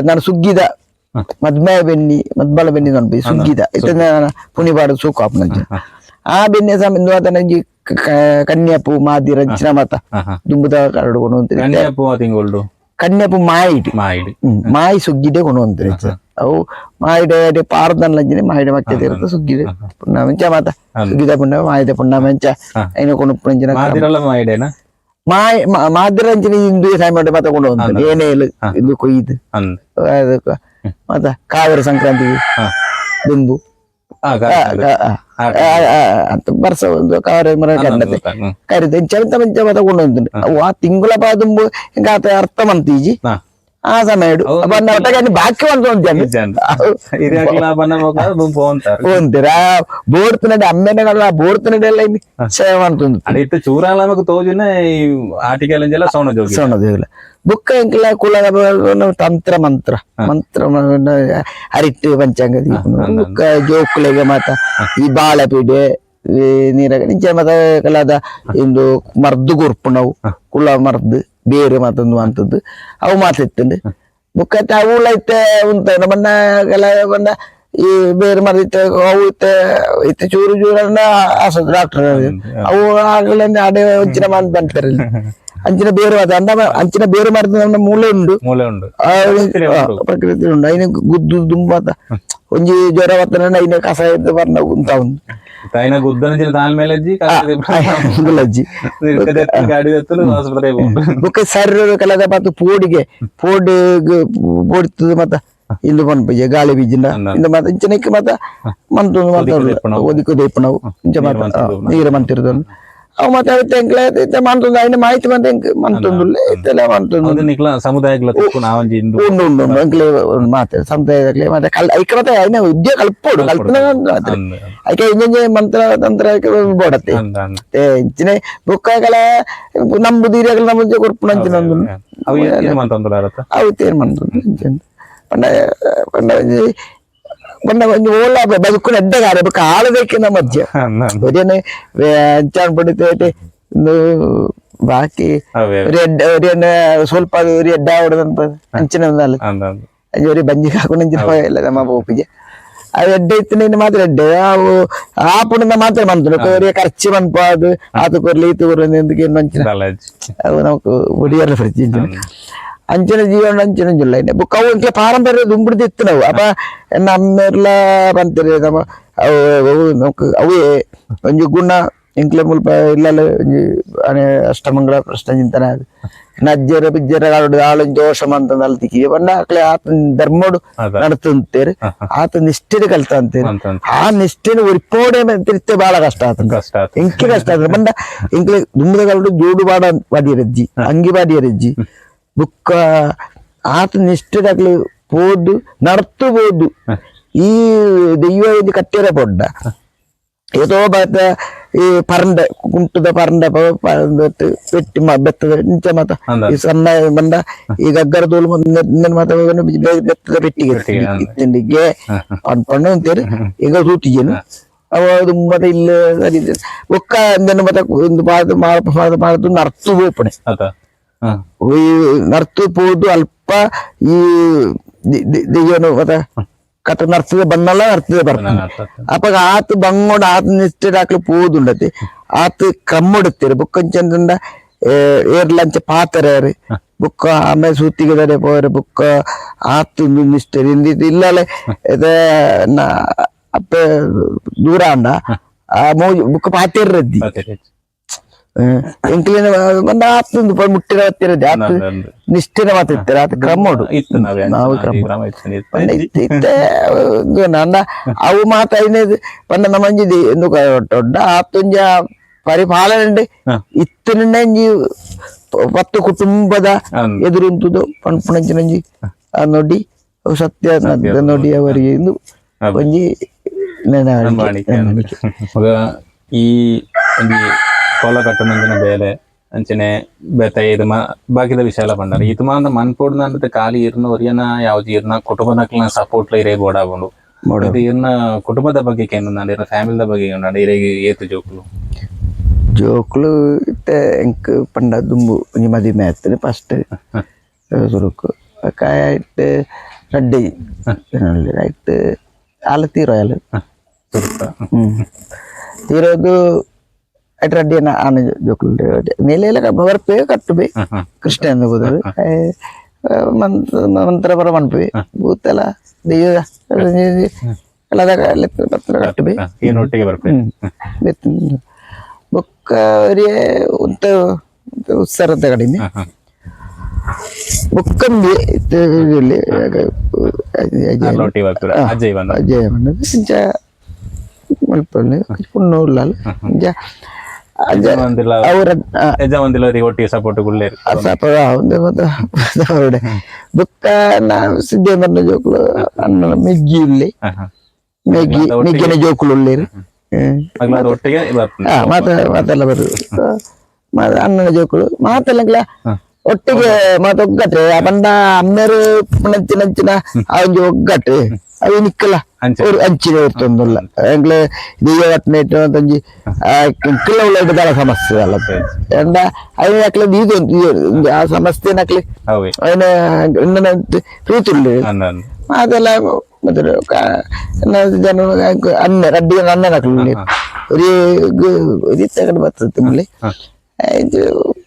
ನಾನು ಸುಗ್ಗಿದ ಮದ್ಮಯ ಬೆನ್ನಿ ಮದ್ಬಲ ಬೆನ್ನಿ ನನ್ಪಿ ಸುಗ್ಗಿದ ಇತ್ತ ಪುಣಿಬಾಡು ಸೂಕು ಆಪುನಂಚ ಆ ಬೆನ್ನಿ ಸಮ ಆತನಂಜಿ ಕನ್ಯಾಪು ಮಾದಿರ ಅಂಚಿನ ಮಾತ ದುಂಬುದ ಕರಡು ಕೊಡು ಅಂತ ಕನ್ಯಾಪು ತಿಂಗೊಳ್ಡು ಕನ್ಯಾಪು ಮಾಯಿಡ್ ಮಾಯಿಡಿ ಮಾಯಿ ಸುಗ್ಗಿಡೆ ಕೊಡು ಅಂತ ಅವು ಮಾಯಿಡೆ ಪಾರ್ದನ್ಲಂಚಿನ ಮಾಯಿಡೆ ಮಕ್ಕೆ ತೀರ್ಥ ಸುಗ್ಗಿಡೆ ಪುಣ್ಣಾಮಂಚ ಮಾತ ಸುಗ್ಗಿದ ಪುಣ್ಯ ಮಾಯಿದ ಪುಣ್ಣಾಮಂಚ ಐನ ಕೊಡು ಪುಂಚಿನ ಮಾದಿರಲ್ಲ ಮಾಯಿಡೇನಾ ಮಾಯ ಮಾದಿರಂಚಿನ ಹಿಂದೂ ಸಾಯಮಾಡ ಮಾತ ಕೊಂಡು ಹೋಗ್ತಾರೆ ಏನೇಲು ಇದು ಕೊಯ್ದು ಅಂದ್ ಅದಕ್ಕೆ ಮತ್ತ ಕಾವೇರಿ ಸಂಕ್ರಾಂತಿಗೆ ದುಂಬು ಆ ಅಂತ ಬರ್ಸ ಒಂದು ಕಾವೇರಿ ಮರ ಕನ್ನತೆ ಕರಿದ ಇಂಚ ಮಂಚ ಮಾತ ಕೊಂಡು ಹೋಗ್ತಾರೆ ಅವು ಆ ತಿಂಗಳ ಪಾ ದುಂಬು ಹಿಂಗ ಆತ ಅರ್ಥ ಮಂತೀಜಿ ಆ ಸಮಯ ಒಟ್ಟಾಗಿ ಬಾಕಿ ಒಂದು ಹೋಂತೀರ ಬೋರ್ತಿನಡೆ ಅಮ್ಮೆನೆ ಬೋರ್ತಿನಡೆ ಎಲ್ಲ ಸೇವೆ ಮಾಡ್ತುಂದು ಅಡಿಟ್ಟು ಚೂರಾಲ ತೋಜುನ ಈ ಆಟಿಕೆಲ್ಲ ಸೋಣ ಜೋಗಿ ಸೋಣ ಬುಕ್ಕ ಎಂಕಲ ಕುಲ ತಂತ್ರ ಮಂತ್ರ ಮಂತ್ರ ಅರಿಟ್ಟು ಪಂಚಾಂಗ ಬುಕ್ಕ ಜೋಕುಲೆಗೆ ಮಾತ ಈ ಬಾಳೆಪೀಡೆ ನೀರ ನಿಂಚೆ ಮಾತ ಕಲಾದ ಇಂದು ಮರ್ದು ಕೊರ್ಪುನವು ಕುಲ ಮರ್ದು ಬೇರೆ ಮಾತೊಂದು ಅಂತದ್ದು ಅವು ಮಾತಿತ್ತುಂಡು. ಬುಕ್ಕತ್ತೆ ಅವುಲ ಇತ್ತೆ ಉಂತ ನಮ್ಮನ್ನ ಕೆಲ ಬಂದ ಈ ಬೇರೆ ಮರ ಇತ್ತೆ ಅವು ಇತ್ತೆ ಇತ್ತೆ ಚೂರು ಚೂರನ್ನ ಆಸದು ಡಾಕ್ಟರ್ ಅವು ಆಗಲೇ ಅಡೆ ಅಂಚಿನ ಮಾನ್ ಬಂತಾರೆ ಅಂಚಿನ ಬೇರೆ ಮಾತ ಅಂದ ಅಂಚಿನ ಬೇರೆ ಮರದ ನಮ್ಮ ಮೂಲೆ ಉಂಡು ಮೂಲೆ ಉಂಡು ಆ, ಪ್ರಕೃತಿಲೇ ಉಂಡು. ಪ್ರಕೃತಿ ಉಂಡು ಐನ ಗುದ್ದು ದುಂಬಾತ ಒಂಜಿ ಜ್ವರ ಬತ್ತನ ಐನ ಕಷಾಯ ಬರ್ನ ಉಂತ ಉಂಡು ತಾಯಿನ ಗುದ್ದನ ತಾನ್ ಮೇಲೆ ಅಜ್ಜಿ ಗುಲಜ್ಜಿ ಗಾಡಿ ಎತ್ತಲು ಆಸ್ಪತ್ರೆಗೆ ಹೋಗ್ಬೋದು. ಬೊಕ್ಕ ಸರ್ ಕಲದ ಪತ್ತು ಪೋಡಿಗೆ ಪೋಡಿ ಪೋಡಿತದ ಮತ್ತ ಇಂದು ಪನ್ಪುಜೆ ಗಾಳಿ ಬೀಜಿನ ಇಂದು ಮತ್ತ ಇಂಚನಕ್ಕೆ ಮತ್ತ ಮಂತು ದೀಪಣವು. ಒದಿಕು ದೀಪಣವು ಇಂಚ ಮತ್ತ ನೀರು ಮಂತಿರ್ದು ಅವು ಮತ್ತೆ ಅವಿತ್ತೆ ಎಂಕ್ಲೆ ಇತ್ತೆ ಮಂತೊಂದು ಐನ ಮಾಹಿತಿ ಮತ್ತೆ ಎಂಕ್ ಮಂತೊಂದುಲ್ಲೆ ಇತ್ತೆಲ್ಲ ಮಂತೊಂದು ಅದು ನಿಕ್ಲ ಸಮುದಾಯಗಳ ತಿಕ್ಕು ನಾವಂಜಿ ಇಂದು ಉಂಡು ಉಂಡು ಉಂಡು ಎಂಕ್ಲೆ ಮಾತೆ ಸಮುದಾಯದಾಗ್ಲೆ ಮತ್ತೆ ಕಲ್ ಐಕ ಮತ್ತೆ ಐನ ವಿದ್ಯೆ ಕಲ್ಪೋಡು ಕಲ್ಪನೆ ಮಾತ್ರ ಅಂದ್ ಐಕೆ ಇಂಜೆ ಮಂತ್ರ ತಂತ್ರ ಐಕೆ ಬೋಡತ್ತೆ ಅಂದ್ ಅಂದ್. ಇಂಚಿನ ಬೊಕ್ಕ ಕಲ ನಂಬುದೀರಿಯಾಗಲ ನಮ್ಮ ಕೊರ್ಪುನ ಅಂಚಿನ ಒಂದು ಅವು ಏನು ಮಂತೊಂದುಲ ಅರತ ಅವು ತೇರ್ ಮಂತೊಂದು ಅಂಚಿನ ಪಂಡ ಪಂಡ ಒಂಜಿ ಪಂಡ ಒಂಜಿ ಓಲ ಬದುಕುನ ಎಡ್ಡೆಗಾರೆ ಬೊಕ್ಕ ಆಳಬೇಕಿನ ಮಧ್ಯ ಅಂದ್ ಅಂದ್. ಒರಿಯನೆ ಅಂಚಾನ್ ಪಡಿತೇಟೆ ಇಂದು ಬಾಕಿ ಅವೇ ഒരു എഡ്ഡ ഒരു എന്നെ ಸ್ವಲ್ಪ ಅದು ഒരു ಎಡ್ಡ ಆವಡದಂತ ಅಂಚಿನ ಒಂದಲ್ಲ ಅಂದ್ ಅಂದ್. ഒരു ಬಂಜಿ ಹಾಕೊಂಡು ಅಂಚಿನ ಹೋಯಲ್ಲ ನಮ್ಮ ಪೋಪಿಗೆ ಅದು ಎಡ್ಡೆ ಇತ್ತಿನ ಮಾತ್ರ ಎಡ್ಡೆ ಅವು ಆ ಪುಣಿಂದ ಮಾತ್ರ ಬಂತು ഒരു ಖರ್ಚು ಮನ್ಪಾದು ಆತು ಕೊರ್ಲಿ ಈತು ಕೊರ್ಲಿ ఎందుకు ಮಂಚಿನ ದಲ್ಲ ಅಜ್ಜಿ. ಅವು നമുക്ക് ಒಡಿಯಲ್ಲ ಫ್ರಿಜ್ ಅಂಚಿನ ಅಂಚಿನ ಜೀವನ ಅಂಚಿನ ಜುಲ್ಲ ಬುಕ್ ಅವು ಇಂಕ್ಲೆ ಪಾರಂಪರ್ಯ ದುಂಬುಡ್ದು ಇತ್ತು ನಾವು ಅಪ್ಪ ನಮ್ಮೆರ್ಲ ಬಂತೀರಿ ನಮ್ಮ ಅವು ಅವು ನಮಕ್ ಅವೇ ಒಂಜಿ ಗುಣ ಇಂಕ್ಲೆ ಮುಲ್ಪ ಇಲ್ಲಲ್ಲ ಒಂಜಿ ಅನೆ ಅಷ್ಟಮಂಗಳ ಪ್ರಶ್ನೆ ಚಿಂತನೆ ಅದು ಅಜ್ಜರ ಬಿಜ್ಜರ ಆಳು ಆಳು ದೋಷ ಮಂತಂದು ಅಲ್ತಿಕ್ಕಿ ಪಂಡ ಅಕ್ಲೆ ಆತನ ಧರ್ಮೋಡು ಅದ. ನಡತಂತೇರು ಆತ ನಿಷ್ಠೆಡ್ ಕಲ್ತ ಅಂತೇರು ಅಂತಂತ. ಆ ನಿಷ್ಠೆನ ಒರಿಪೋಡೆ ತಿರ್ತೆ ಬಾಳ ಕಷ್ಟ ಆತನ ಕಷ್ಟ ಆತು. ಇಂಕೆ ಕಷ್ಟ ಆತನ ಪಂಡ ಇಂಕ್ಲೆ ದುಂಬುದ ಕಾಲಡು ಜೋಡು ಬಾಡ ಬಾಡಿಯರಜ್ಜಿ ಅಂಗಿ ಬಾಡಿಯರಜ್ಜಿ ಬುಕ್ಕ ಆತ ನಿಷ್ಠೆದಾಗ್ಲಿ ಪೋದು ನಡ್ತು ಪೋದು ಈ ದೈವ ಇದು ಕಟ್ಟಿರ ಪೊಡ್ಡ ಏತೋ ಬಾತ ಈ ಪರಂಡ ಕುಂಟದ ಪರಂಡ ಪೆಟ್ಟಿ ಬೆತ್ತದ ಇಂಚ ಮಾತ ಅಂದ. ಈ ಸಣ್ಣ ಬಂದ ಈ ಗಗ್ಗರ ದೋಲು ಮಾತ ಬೆತ್ತದ ಪೆಟ್ಟಿಗೆ ಪೆಟ್ಟಿಗೆ, ಅಂದ. ಇತ್ತಿಂಡಿಗೆ ಪಂಡು ಅಂತೇರಿ ಈಗ ತೂತಿಗೇನು ಅವ ದುಂಬದ ಇಲ್ಲ ಸರಿ ಇದೆ. ಒಕ್ಕ ಅಂದನ್ನು ಮತ ಒಂದು ಪಾದ ಮಾಡ ಮಾಡ ನರ್ತು ಹೋಪಣೆ ಅತ ಹ. ಈ ನರ್ತು ಪೋದು ಅಲ್ಪ ಈ ದೆಯ್ಯನು ಮತ ಕಟ ನರ್ತದೆ ಬನ್ನಲ್ಲ ನರ್ತದೆ ಬರ್ತಾನೆ ಅರ್ಥ ಆತು. ಅಪ್ಪಗ ಆತ ಬಂಗೋಡ ಆತ ನಿಷ್ಠೆ ಹಾಕ್ಲಿ ಪೋದುಂಡತಿ ಆತ ಕಮ್ಮೊಡುತ್ತೀರಿ ಬುಕ್ಕಂಚಂದ ಏರ್ಲಂಚ ಪಾತರೇರು ಬುಕ್ಕ ಆಮೇಲೆ ಸೂತಿಗೆ ಪೋರೆ ಬುಕ್ಕ ಆತ ನಿಷ್ಠೆ ಇಲ್ಲಲೆ ಇದ ಅಪ್ಪ ದೂರ ಅಂಡ ಆ ಮೋಜು ಬುಕ್ಕ ಪಾತೇರ್ರದ್ದಿ ಪಾತೆರೆ. ಎಂಕ್ಲಿನ ಬಂದ ಆತಂದು ಮುಟ್ಟಿನ ಹತ್ತಿರದ್ದಿ ಆತ ಅಂದ್ ಅಂದ್. ನಿಷ್ಠೆನ ಮಾತಿರ್ತಾರೆ ಆತ ಕ್ರಮೋಡು ಇತ್ತು ನಾವೇ ನಾವು ಅಂಚಿನ ಕ್ರಮ. ಕ್ರಮ ಇತ್ತು, ಇತ್ತು. ಪಂಡ ಇತ್ತೆ ಇತ್ತೆ ಒಂದು ನಂಡ ಅವು ಮಾತಾಯಿನೇದು ಪಂಡ ನಮ್ಮಂಜಿದಿ ಎಂದು ದೊಡ್ಡ ಆತುಂಜ ಪರಿಪಾಲನೆ ಹ. ಇತ್ತನಿಂಜಿ ಪತ್ತು ಕುಟುಂಬದ ಅಂದ್. ಎದುರುಂತುದು ಪಣಪುಣಂಚಿನಂಜಿ ಆ ನೋಡಿ ಅವು ಸತ್ಯ ನೋಡಿ ಅವರಿಗೆ ಎಂದು ಹೌದು. ಒಂಜಿ ನಂಬಾಣಿಕೆ ಅಂದ್. ಮಗ ಈ ಒಂಜಿ ಕೋಲ ಕಟ್ಟುನಂಚಿನ ಬೇಲೆ ಅಂಚನೆ ಬೇತೆ ಇದು ಬಾಕಿದ ವಿಷಯ ಎಲ್ಲ ಪಂಡಾರ ಇದು ಮಾಂತ ಮನ್ಪೋಡ್ನ ಖಾಲಿ ಇರ್ನ ಒರಿಯನ ಯಾವ್ದು ಇರ್ನ ಕುಟುಂಬದಕ್ಲ ಸಪೋರ್ಟ್ ಇರೇ ಬೋಡಾಗುಂಡು ಇದು ಇರ್ನ ಕುಟುಂಬದ ಬಗ್ಗೆ ಕೇಂದ್ರ ಇರ್ನ ಫ್ಯಾಮಿಲಿದ ಬಗ್ಗೆ ಕೇಂದ್ರ ಇರೇಗಿ ಏತು ಜೋಕುಲು ಜೋಕುಲು ಇತ್ತೆ ಎಂಕ್ ಪಂಡ ದುಂಬು ಒಂಜಿ ಮದಿಮೆ ಆಯ್ತದೆ ಫಸ್ಟ್ ಸುರುಕು ಕಾಯ ಇಟ್ಟು ರಡ್ಡಿ ರೈಟ್ ಆಲ ತೀರೋ ಆಲ ಸುರುತ ತೀರೋದು ಐಟ್ ರಡ್ಡಿ ಆನ ಜೋಕುಲು ನೆಲೆಲ್ಲ ಬರ್ಪೆ ಕಟ್ಟುಬೆ ಕೃಷ್ಣ ಎಂದು ಹೋದರು ಮಂತ್ರ ಬರ ಮನ್ಪುವೆ ಭೂತೆಲ್ಲ ದೆಯ್ಯ ಎಲ್ಲ ಕಟ್ಟುಬೆ ಏನು ಒಟ್ಟಿಗೆ ಬರ್ಪೆ ಬೊಕ್ಕ ಅವರಿಗೆ ಉಂತ ಉತ್ಸರದ ಕಡಿಮೆ ಬೊಕ್ಕಂಬಿ ಒಟ್ಟಿಗೆ ಬರ್ಪೆ ಅಜ್ಜಯ್ ಬಂದ ಅಜಯ್ ಬಂದದ್ದು ಇಂಚ ಮಲ್ಪೊಂದು ಪುಣ್ಣು ಉಳ್ಳಾಲು ಇಂಚ ಅಜ್ಜ ಯಜಮಾನ್ದಿಲ್ಲ ಅವರ ಯಜಮಾನ್ದಿಲ್ಲ ಅವರಿಗೆ ಒಟ್ಟಿಗೆ ಸಪೋರ್ಟ್ ಗುಳ್ಳೇರು ಸಪ ಒಂದು ಅವരുടെ ಬೊಕ್ಕ ನಾ ಸಿದ್ದೆ ಬಂದ ಜೋಕುಲು ಅಣ್ಣ ಮೆಗ್ಗಿ ಉಳ್ಳಿ ಮೆಗ್ಗಿ ಮೆಗ್ಗಿನ ಜೋಕುಲು ಉಳ್ಳೇರು ಮಗ್ಲಾದ ಒಟ್ಟಿಗೆ ಬರ್ಪೆ ಮಾತ ಮಾತೆಲ್ಲ ಬರು ಅಣ್ಣನ ಜೋಕುಲು ಮಾತೆಲ್ಲ ಒಟ್ಟಿಗೆ ಮಾತ ಒಗ್ಗಟ್ಟು ಪಂಡ ಅಮ್ಮೆರು ನಂಚಿನ ಆ ಒಂಜಿ ಒಗ್ಗಟ್ಟು ಅವು ನಿಕ್ಕಲ್ಲ ಅಂಚೆ. ഒരു ಅಂಚಿನ ಇರ್ತೊಂದುಲ್ಲ ಎಂಕ್ಲೆ ದೆಯ್ಯ ಕಟ್ಟನೇಟ್ ಒಂಜಿ ಕಿಲ್ಲ ಉಳ್ಳ ದಾಲ ಸಮಸ್ಯೆ ಅಲ್ಲ ಎಂಡ ಐನ ಅಕ್ಲೆ ದೀದು ಆ ಸಮಸ್ಯೆ ನಕ್ಲೆ ಅವೇ ಐನ ಇನ್ನನ ಪ್ರೀತಿ ಉಳ್ಳು ಅಂದ ಅಂದ ಅದೆಲ್ಲ ಮತ್ತೆ ಜನ ಅನ್ನ ರಡ್ಡಿ ಜನ ಅಣ್ಣನ ಅಕ್ಲು ഒരു ഒരു ತಗಡು ಬರ್ತದೆ ತಿಂಬ್ಲಿ ಇದು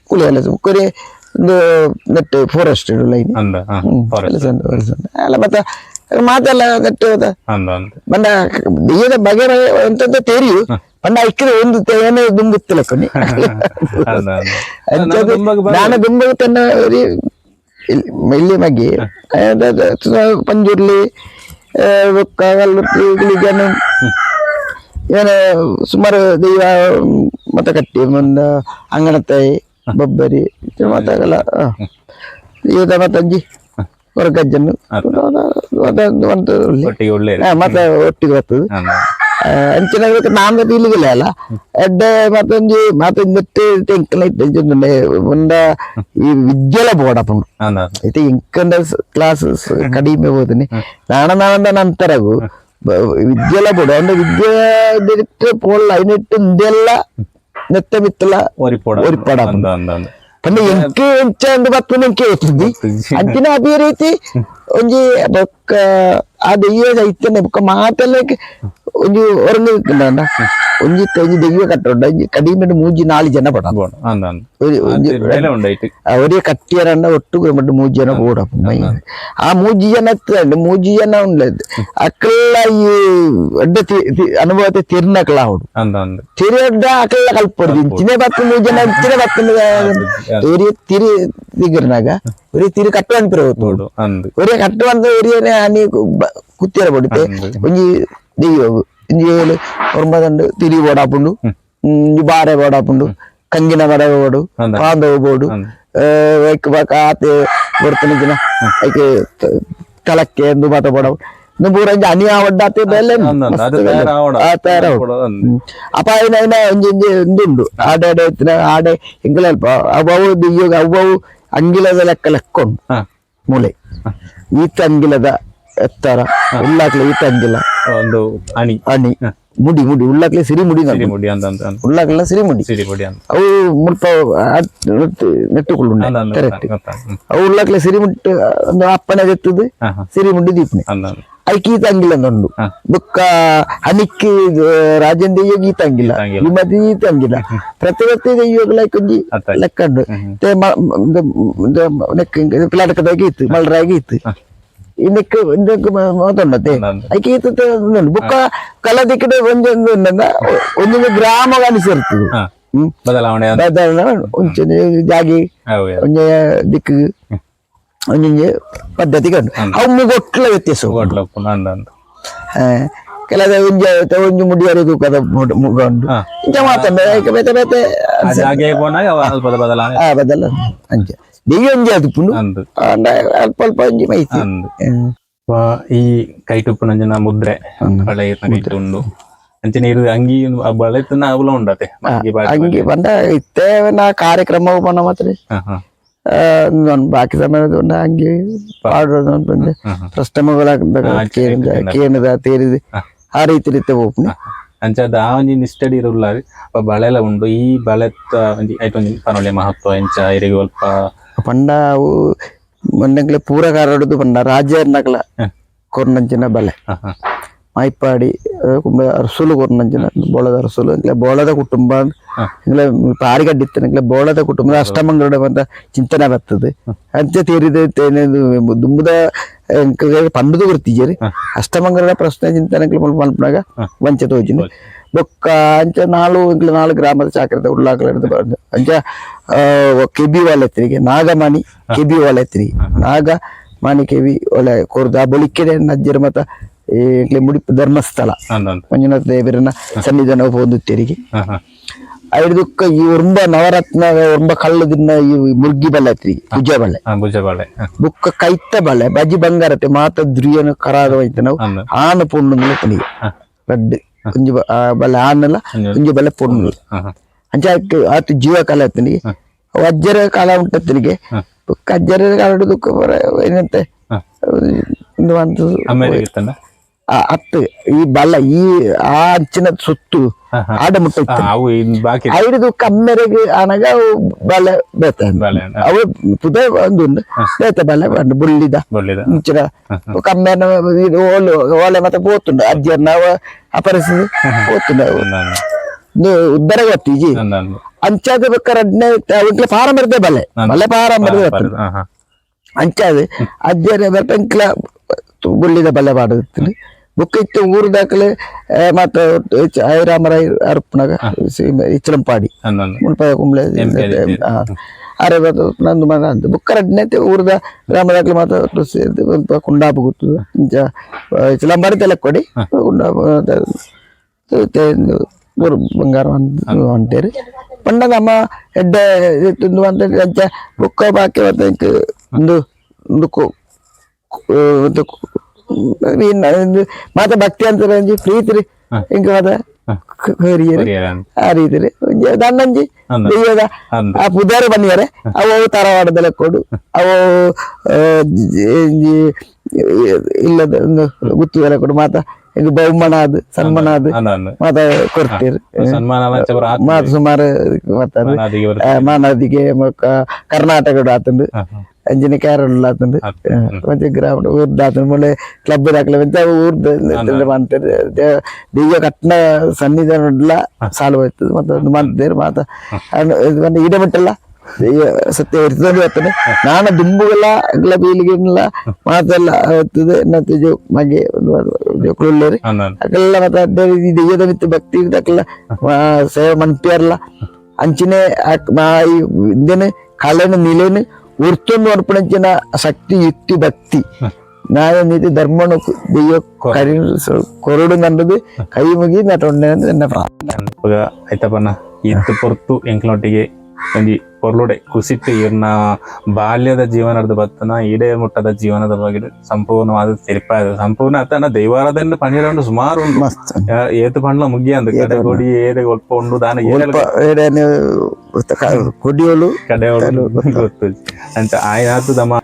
ಕೂಲಿ ಎಲ್ಲ ಕೊರಿ ಒಂದು ನೆಟ್ ಫಾರೆಸ್ಟ್ line ಅಂದ ಫಾರೆಸ್ಟ್ ಅಲ್ಲ ಮತ್ತೆ ಮಾತೆಲ್ಲ ನೆಟ್ಟು ಹೋದ ಅಂದ ಅಂದ ಬಂಡ ದೆಯ್ಯದ ಬಗೆ ಬಗೆ ಎಂತೆಂತ ತೆರಿಯು ಬಂಡ ಐಕ್ರೆ ಒಂದು ತೇನೆ ದುಂಬುತ್ತಿಲ್ಲ ಕೊನಿ ಅಂದ ಅಂದ ನಾನು ದುಂಬು ತನ್ನ ഒരു ಇಲ್ಲಿ ಮಗಿ ಪಂಜುರ್ಲಿ ಬೊಕ್ಕ ಕಲ್ಲುರ್ಟಿ ಜನ ಇವನ ಸುಮಾರು ದೈವ ಮತ ಕಟ್ಟಿ ಒಂದು ಅಂಗಣತ್ತಾಯಿ ಬೊಬ್ಬರಿ ಮತಗಲ ದೈವದ ಮತ್ತಜ್ಜಿ ಹೊರಗಜ್ಜನ್ನು ಒಟ್ಟಿಗೆ ಒಳ್ಳೆ ಮತ್ತೆ ಒಟ್ಟಿಗೆ ಬರ್ತದೆ ಅಂದ ಅಂಚಿನ ನಾನ್ ಇಲ್ಲಿಗಿಲ್ಲ ಅಲ್ಲ ಎಡ್ಡೆ ಮತ್ತೊಂಜಿ ಮತ್ತೊಂದು ತೆಂಕಲ ಇದ್ದ ಒಂದ ಈ ವಿದ್ಯೆಲ ಬೋಡಪ್ಪಂಡು ಅಂದ అయితే ఇంకంద ಕ್ಲಾಸಸ್ ಕಡಿಮೆ ಹೋದನಿ ನಾಣ ನಾನಂದ ನಂತರಗು ವಿದ್ಯೆಲ ಬೋಡ ಅಂದ್ರೆ ವಿದ್ಯೆ ಪೋಲ್ಲ ಐನೆಟ್ಟು ಇಂದೆಲ್ಲ ನೆತ್ತ ಮಿತ್ತಲ ಒರಿಪೋಡ ಒರಿಪೋಡ ಅಂದ ಅಂದ ಅಂದ ಪಂಡ ಎಂಕೆ ಎಂಚ ಅಂದ್ ಬತ್ತುನ ಎಂಕೆ ಗೊತ್ತಿದ್ದಿ ಅಂಚಿನ ಅದೇ ರೀತಿ ಒಂಜಿ ಬೊಕ್ಕ ಆ ದೆಯ್ಯ ಚೈತನ್ಯ ಬೊಕ್ಕ ಮಾತೆಲ್ಲ ಒಂಜಿ ಹೊರಂಗ ಒಂಜಿ ಒಂಜಿ ದೆಯ್ಯ ಕಟ್ಟೋಡ ಒಂಜಿ ಕಡಿಮೆ ಮೂಜಿ ನಾಲ್ ಜನ ಪಡ ಬೋಡ ಅಂದ ಅಂದ ഒരു ಒಂಜಿ ಬೇಲೆ ಉಂಡೈತಿ ಅವರೇ ಕಟ್ಟಿಯರನ್ನ ಒಟ್ಟು ಮಟ್ಟು ಮೂಜಿ ಜನ ಕೂಡ ಆ ಮೂಜಿ ಜನ ಮೂಜಿ ಜನ ಉಂಡದು ಅಕ್ಕಲ್ಲ ಈ ಅಡ್ಡ ಅನುಭವತೆ ತಿರ್ನಕಲ ಅವಡು ಅಂದ ಅಂದ ತಿರಿಯಡ್ಡ ಅಕ್ಕಲ್ಲ ಕಲ್ಪೊಡ್ದು ಇಂಚಿನೇ ಬತ್ತು ಮೂಜಿ ಜನ ಇಂಚಿನೇ ಬತ್ತು ഒരേ തിരി തികർനാಗ ഒരേ തിരി കട്ടുവാൻ ಹೋತು ಬೋಡು ಅಂದ ഒരേ കട്ടുവന്ന ഒരേ അനി കുത്തിയറ പൊടിത്തെ ಒಂಜಿ ದೆಯ್ಯ ಒಂಜಿ ಏಳು ഒമ്പതുണ്ട് തിരി പോടാപ്പുണ്ടു ಒಂಜಿ ಬಾರೆ പോടാപ്പുണ്ടു ಕಂಗಿನ ಮರ ಬೋಡು ಅಂದ. ಪಾಂದವ ಬೋಡು ಅಂದ. ಆತೆ ಬರ್ತನಿಜಿನ ಐಕೆ ತಲಕ್ಕೆ ಎಂದು ಮಾತ ಬೋಡವು ಇನ್ನು ಪೂರ ಒಂಜಿ ಅನಿ ಆವಡ್ಡಾತೆ ಬೇಲೆ ಅಂದ ಅಂದ ಅದು ತಯಾರಾವಡ ಆ ತಯಾರಾವಡು. ಅಪ್ಪ ಐನ ಐನ ಒಂಜಿ ಒಂಜಿ ಉಂದುಂಡು ಆಡೆ ಆಡೆ ಇತ್ತಿನ ಆಡೆ ಎಂಕಲ ಅಲ್ಪ ಅವು ದೆಯ್ಯೋಗ ಅವು ಅಂಗಿಲದ ಲೆಕ್ಕ ಲೆಕ್ಕ ಉಂಡು ಹಾ ಮೂಲೆ ಈತ ಅಂಗಿಲದ ಎತ್ತರ ಉಳ್ಳಾಕ್ಲೆ ಈತ ಅಂಗಿಲ ಒಂದು ಅಣಿ ಅಣಿ ಮುಡಿ ಮುಡಿ ಉಳ್ಳಾಕ್ಲೆ ಸಿರಿ ಮುಡಿ ಸಿರಿ ಮುಡಿ ಅಂದ ಅಂದ ಅಂದ ಉಳ್ಳಾಕ್ಲೆ ಸಿರಿ ಮುಡಿ ಸಿರಿ ಮುಡಿ ಅಂದ ಅವು ಮುಲ್ಪ ನೆಟ್ಟುಕೊಳ್ಳುಂಡೆ ಅಂದ ಅಂದ ಕರೆಕ್ಟ್ ಗೊತ್ತಾ ಹ್ಮ್. ಅವು ಉಳ್ಳಾಕ್ಲೆ ಸಿರಿ ಮುಟ್ಟು ಒಂದು ಅಪ್ಪನೆ ಎತ್ತದು ಹಾ ಹಾ ಸಿರಿ ಮುಡಿ ದೀಪನೆ ಅಂದ ಅಂದ ಐಕ್ ಈತ ಅಂಗಿಲ ಉಂಡು ಹಾ. ಬೊಕ್ಕ ಅನಿಕ್ ರಾಜನ್ ದೆಯ್ಯೋಗ ಈತ ಅಂಗಿಲ ಅಂಗಿಲ. ವಿಮತಿ ಈತ ಅಂಗಿಲ ಪ್ರತಿ ಪ್ರತಿ ದೆಯ್ಯೋಗ ಲೈಕ್ ಒಂಜಿ ಅತ್ತ. ಲೆಕ್ಕ ಉಂಡು ಪಿಲಾಟಕದಾಗ ಇತ್ತು ಮಲ್ರಾಗಿ ಇತ್ತು ಇನ್ನಕ್ಕೆ ಇಂದಕ್ಕೆ ಮಾತುಂಡತೆ ಅಂದ ಅಂದ. ಐಕೆ ಈತ ಉಂಡು ಬೊಕ್ಕ ಕಲದಿಕ್ಕಡೆ ಒಂಜೊಂದು ಉಂಡಂದ ಒಂದೊಂದು ಗ್ರಾಮ ಅನಿಸಿರ್ತದೆ ಹಾ ಹ್ಮ್ ಬದಲಾವಣೆ ಅಂದ ಒಂಚೊಂದು ಜಾಗಿ ಹೌದು ಒಂಜಿ ದಿಕ್ಕು ಒಂಜೊಂಜಿ ಪದ್ಧತಿ ಕಂಡು ಅವು ಮುಗೊಟ್ಲ ವ್ಯತ್ಯಾಸ ಹೋಟ್ಲ ಉಪ್ಪುಂಡು ಅಂದ ಅಂದ ಕೆಲದ ಒಂಜಿ ಒಂಜಿ ಮುಡಿಯರು ತೂಕದ ಮುಗ ಉಂಡು ಹಾ. ಇಂಚ ಮಾತಂಡ ಬೇತೆ ಬೇತೆ ಆ ಜಾಗೆ ಪೋನಾಗ ಅವ ಅಲ್ಪದ ಬದಲಾವಣೆ ಆ ಬದಲ ಅಂಚ ದೆಯ್ಯ ಒಂಜಿ ಅದುಪುಂಡು ಅಂದ ಅಂಡ ಅಲ್ಪ ಅಲ್ಪ ಒಂಜಿ ಮೈತಿ ಅಂದ ಈ ಕೈಟುಪ್ಪುನಂಚಿನ ಮುದ್ರೆ ಬಳೆ ಕೈಟು ಉಂಡು ಅಂಚನೆ ಇರು ಅಂಗಿ ಬಳೆ ತಿನ್ನ ಅವುಲ ಉಂಡತೆ ಅಂಗಿ ಬಾರಿ ಅಂಗಿ ಪಂಡ ಇತ್ತೆ ನಾ ಕಾರ್ಯಕ್ರಮ ಪಂಡ ಮಾತ್ರ ಹಾ ಹಾ ಬಾಕಿ ಸಮಯದ ಅಂಗಿ ಪಾಡೋದು ಅಂತಂದ್ರೆ ಪ್ರಶ್ನೆ ಕೇನದ ತೇರಿದ ಆ ರೀತಿ ರೀತಿ ಹೋಗ್ನಿ ಅಂಚಾದ ಆ ಒಂಜಿ ನಿಷ್ಠೆಡ್ ಇರುಲ್ಲಾರಿ ಬಳೆಲ ಉಂಡು ಈ ಬಳೆತ್ತ ಒಂಜಿ ಐಟ್ ಒಂಜಿ ಪನೊಳೆ ಮಹತ್ವ ಇಂಚ ಇರಿಗೆ ಅಲ್ಪ ಪಂಡ ಅವು ಮೊನ್ನೆಗ್ಲೆ ಪೂರಕಾರಡುದು ಪಂಡ ರಾಜರ್ನಕಲ ಕೊರ್ನಂಚಿನ ಬಲೆ ಹಾ ಹಾ ಮಾಯ್ಪಾಡಿ ಕುಂಬ ಅರಸುಲು ಕೊರ್ನಂಚಿನ ಬೋಳದ ಅರಸುಲು ಎಂಕ್ಲೆ ಬೋಳದ ಕುಟುಂಬ ಎಂಕ್ಲೆ ಪಾರಿಗಡ್ಡಿತ್ತ ಎಂಕ್ಲೆ ಬೋಳದ ಕುಟುಂಬದ ಅಷ್ಟಮಂಗಡ ಬಂತ ಚಿಂತನೆ ಬರ್ತದೆ ಅಂಚೆ ತೀರಿದ ದುಂಬುದ ಪಂಡುದು ಗುರ್ತಿಜೇರಿ ಅಷ್ಟಮಂಗಡ ಪ್ರಶ್ನೆ ಚಿಂತನೆ ಮಲ್ಪನಾಗ ವಂಚ ತೋಜಿನ ಬೊಕ್ಕ ಅಂಚ ನಾಲು ಎಂಕ್ಲೆ ನಾಲು ಗ್ರಾಮದ ಚಾಕ್ರದ ಉಳ್ಳಾಕಲ ಅಂಚ ಕೆಬಿ ವಾಲೆತ್ತಿರಿಗೆ ನಾಗಮಣಿ ಕೆಬಿ ವಾಲೆತ್ತಿರಿಗೆ ನಾಗಮಣಿ ಕೆಬಿ ಒಲೆ ಕೊರ್ದು ಆ ಬೊಳಿಕೆಡೆ ನಜ್ಜರ ಮತ ಎಂಕ್ಲೆ ಮುಡಿಪು ಧರ್ಮಸ್ಥಳ ಅಂದ ಅಂದ ಮಂಜುನಾಥ ದೇವರನ ಸನ್ನಿಧಾನ ಪೋಂದುತ್ತೇರಿಗೆ ಹಾ ಹಾ ಐದುಕ್ಕ ಈ ಉರ್ಂಬ ನವರತ್ನ ಉರ್ಂಬ ಕಳ್ಳದಿನ್ನ ಈ ಮುರ್ಗಿ ಬಲೆ ಅತ್ರಿ ಭುಜ ಬಲೆ ಹಾ ಭುಜ ಬಳೆ ಬುಕ್ಕ ಕೈತ ಬಲೆ ಬಜಿ ಬಂಗಾರತೆ ಮಾತ ದ್ರಿಯನು ಕರಾದ ಹೋಯ್ತು ನಾವು ಅಂದ ಆನ ಪೊಣ್ಣು ತನಿಗೆ ರಡ್ಡು ಒಂಜಿ ಬಲೆ ಆನಲ್ಲ ಒಂಜಿ ಬಲೆ ಪೊಣ್ಣು ಹಾ ಹಾ ಅಂಚ ಆತು ಜೀವ ಕಾಲ ಅತ್ತನಿಗೆ ವಜ್ರ ಕಾಲ ಉಂಟತ್ತನಿಗೆ ಕಜ್ಜರ ಕಾಲಡು ದುಃಖ ಏನಂತೆ ಇಂದು ಒಂದು ಅಮೇರಿಕ ಇತ್ತಂಡ ಅತ್ತು ಈ ಬಲ್ಲ ಈ ಆ ಅಂಚಿನ ಸುತ್ತು ಆಡ ಮುಟ್ಟ ಇತ್ತು. ಅವು ಇನ್ ಬಾಕಿ ಐದು ಕಮ್ಮೆರೆಗೆ ಆನಗ ಅವು ಬಲ ಬೇತ ಬಲೆ ಅವು ಪುದ ಒಂದು ಬೇತ ಬಲೆ ಬಂಡು ಬುಳ್ಳಿದ ಬೊಳ್ಳಿದ ಮುಂಚಿನ ಕಮ್ಮೆನ ಇದು ಓಲು ಓಲೆ ಮತ್ತೆ ಪೋತುಂಡು ಅಜ್ಜಿಯನ್ನ ಅವ ಅಪರಿಸಿದ ಪೋತುಂಡು ಅವು. ಇದು ಉದ್ದರ ಗೊತ್ತೀಜಿ ಅಂಚಾದ ಬೇಕಾರೆ ಅಡ್ನೆ ಅವಿಂಕ್ಲೆ ಪಾರಂಪರ್ಯ ಬಲೆ ಬಲೆ ಪಾರಂಪರ್ಯ ಬರ್ತದೆ ಅಂಚಾದ ಅಜ್ಜಿಯರ ಬರ್ಪಂಕ್ಲ ಬುಳ್ಳಿದ ಬಲೆ ಪಾಡುತ್ತೀನಿ ಬುಕ್ ಇತ್ತು ಊರು ದಾಖಲೆ ಮತ್ತೆ ಐರಾಮರಾಯ್ ಅರ್ಪಣಗ ಇಚ್ಚಲಂಪಾಡಿ ಮುಲ್ಪ ಕುಂಬ್ಳೆ ಅರೆ ನಂದು ಮನ ಅಂತ ಬುಕ್ಕರ ಅಡ್ನೆ ಊರದ ರಾಮದಾಖಲೆ ಮಾತ್ರ ಕುಂಡಾಪು ಗುತ್ತದ ಇಂಚ ಇಚ್ಚಲಂಪಾಡಿ ತೆಲಕ್ಕೊಡಿ ಕುಂಡಾಪು ಊರು ಬಂಗಾರ ಅಂಟೇರಿ ಪಂಡ ನಮ್ಮ ಎಡ್ಡೆ ತಿಂದು ಅಂತ ಅಂಚ ಬುಕ್ಕ ಬಾಕಿ ಮತ್ತೆ ಇಂಕ್ ಒಂದು ಒಂದು ಒಂದು ಮಾತ ಭಕ್ತಿ ಅಂತ ಒಂಜಿ ಪ್ರೀತಿ ಇಂಕ ಮಾತ ಕೊರಿಯರು ಆ ರೀತಿ ಒಂಜಿ ದಂಡಂಜಿ ದೆಯ್ಯದ ಆ ಪುದಾರು ಬಂದಿದ್ದಾರೆ ಅವು ತರವಾಡದಲ್ಲ ಕೊಡು ಅವು ಒಂಜಿ ಇಲ್ಲದ ಒಂದು ಗುತ್ತುದೆಲ್ಲ ಕೊಡು ಮಾತ ಇಂಕ್ ಬಹುಮಾನ ಅದು ಸನ್ಮಾನ ಅದು ಮಾತ ಕೊಡ್ತೀರಿ ಸನ್ಮಾನ ಮಾತು ಸುಮಾರು ಮಾತಾಡು ಮಾನಾದಿಗೆ ಕರ್ನಾಟಕ ಆತಂದು ಅಂಚಿನ ಕೇರಳ ಆತಂದು ಮತ್ತೆ ಗ್ರಾಮ ಊರ್ದ ಆತಂದು ಮೊಳೆ ಕ್ಲಬ್ ದಾಖಲೆ ಮತ್ತೆ ಊರ್ದ ಮಂತಾರೆ ದೆಯ್ಯ ಕಟ್ನ ಸನ್ನಿಧಾನ ಸಾಲು ಹೋಯ್ತದೆ ಮತ್ತೆ ಒಂದು ಮಂತೇರು ಮಾತ ಇಡ ಮಟ್ಟಲ್ಲ ದೆಯ್ಯ ಸತ್ಯ ಇರ್ತದೆ ಬರ್ತದೆ ನಾನು ದುಂಬುಗಲ ಅಗ್ಲ ಬೀಲಿಗೆಲ್ಲ ಮಾತೆಲ್ಲ ಹೋಗ್ತದೆ ಮತ್ತೆ ಜೋ ಮಗೆ ಜೋಕುಳುಳ್ಳೇರಿ ಅಕಲ್ಲ ಮತ್ತೆ ಅಡ್ಡ ಈ ದೆಯ್ಯದ ಮಿತ್ತು ಭಕ್ತಿ ಅಕಲ್ಲ ಸೇವೆ ಮನ್ಪಿಯರ್ಲ ಅಂಚಿನೆ ಇಂದೇನೆ ಕಲೆನ ನಿಲೇನು ಉರ್ತೊಂದು ಅರ್ಪಣಂಚಿನ ಶಕ್ತಿ ಯುಕ್ತಿ ಭಕ್ತಿ ನ್ಯಾಯ ನೀತಿ ಧರ್ಮನು ದೆಯ್ಯ ಕರಿ ಕೊರಡು ನನ್ನದು ಕೈ ಮುಗಿ ನಟೊಂಡೆ ನನ್ನ ಪ್ರಾರ್ಥನೆ. ಆಯ್ತಪ್ಪಣ್ಣ ಇತ್ತು ಪೊರ್ತು ಎಂಕ್ಲೊಟ್ಟಿಗೆ ಒಂಜಿ ಪೊರ್ಲುಡೆ ಕುಸಿಟ್ಟು ಇರ್ನ ಬಾಲ್ಯದ ಜೀವನದ ಬತ್ತನ ಈಡೇ ಮುಟ್ಟದ ಜೀವನದ ಬಗ್ಗೆ ಸಂಪೂರ್ಣವಾದ ತೆರಿಪಾದ ಸಂಪೂರ್ಣ ಅತ್ತನ ದೈವಾರಾಧನೆ ಪಂಡಿರ ಸುಮಾರು ಉಂಡು ಮಸ್ತ್ ಏತು ಪಂಡ್ಲ ಮುಗಿಯಂದು ಕಡೆ ಕೊಡಿ ಏರೆ ಒಲ್ಪ ಉಂಡು ದಾನ ಏರೇನು ಕೊಡಿಯೋಳು ಕಡೆ ಗೊತ್ತು ಅಂಚ ಆಯ್ತು ದಮ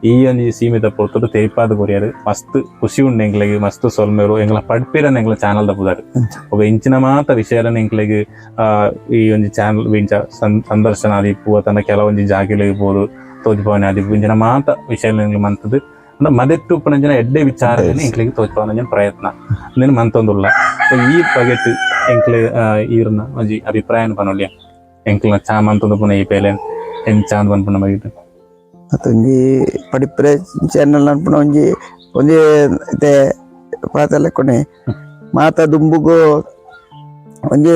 ಈ ಒಂಜಿ ಸೀಮಿತ ಪೊರ್ತುಡು ತೆರಿಪಾದ ಕೊರಿಯರು ಮಸ್ತ್ ಖುಷಿ ಉಂಡು ಎಂಕ್ಲೆಗ್ ಮಸ್ತ್ ಸೊಲ್ಮೆರು ಎಂಗ್ಲ ಪಡ್ಪಿರನ್ ಎಂಗ್ಲ ಚಾನಲ್ ದಪುದಾರು ఒక ಇಂಚಿನ ಮಾತ ವಿಷಯలను ಎಂಕ್ಲೆಗ್ ಈ ಒಂಜಿ ಚಾನಲ್ ಇಂಚ ಸಂದರ್ಶನ ಆದಿಪ್ಪು ತನ್ನ ಕೆಲವೊಂಜಿ ಜಾಗೆಲೆಗ್ ಪೋದು ತೋಜಿಪವನೆ ಆದಿಪ್ಪು ಇಂಚಿನ ಮಾತ ವಿಷಯ ಎಂಗ್ಲ ಮಂತದು ಅಂದ್ರೆ ಮದೆಟ್ಟು ಉಪ್ಪುನಂಚಿನ ಎಡ್ಡೆ ವಿಚಾರದಲ್ಲಿ ಎಂಕ್ಲೆಗ್ ತೋಜಿಪವನಂಚಿನ ಪ್ರಯತ್ನ ಇಂದೆನ್ ಮಂತೊಂದುಲ್ಲ. ಸೊ ಈ ಬಗೆಟ್ ಎಂಕ್ಲೆ ಈರ್ನ ಒಂಜಿ ಅಭಿಪ್ರಾಯನ ಪನೊಲ್ಯ ಎಂಕ್ಲ ಚಾ ಮಂತೊಂದು ಪುನ ಈ ಪೇಲೆ ಎಂಚಾಂದ್ ಪನ್ಪುನ ಬಗೆಟ್. ಮತ್ತೊಂಜಿ ಪಡಿಪ್ರೆ ಚಾನಲ್ ಅನ್ಪುನ ಒಂಜಿ ಒಂಜಿ ಇತ್ತೆ ಪಾತೆಲ್ಲ ಕೊನೆ ಮಾತ ದುಂಬುಗು ಒಂಜಿ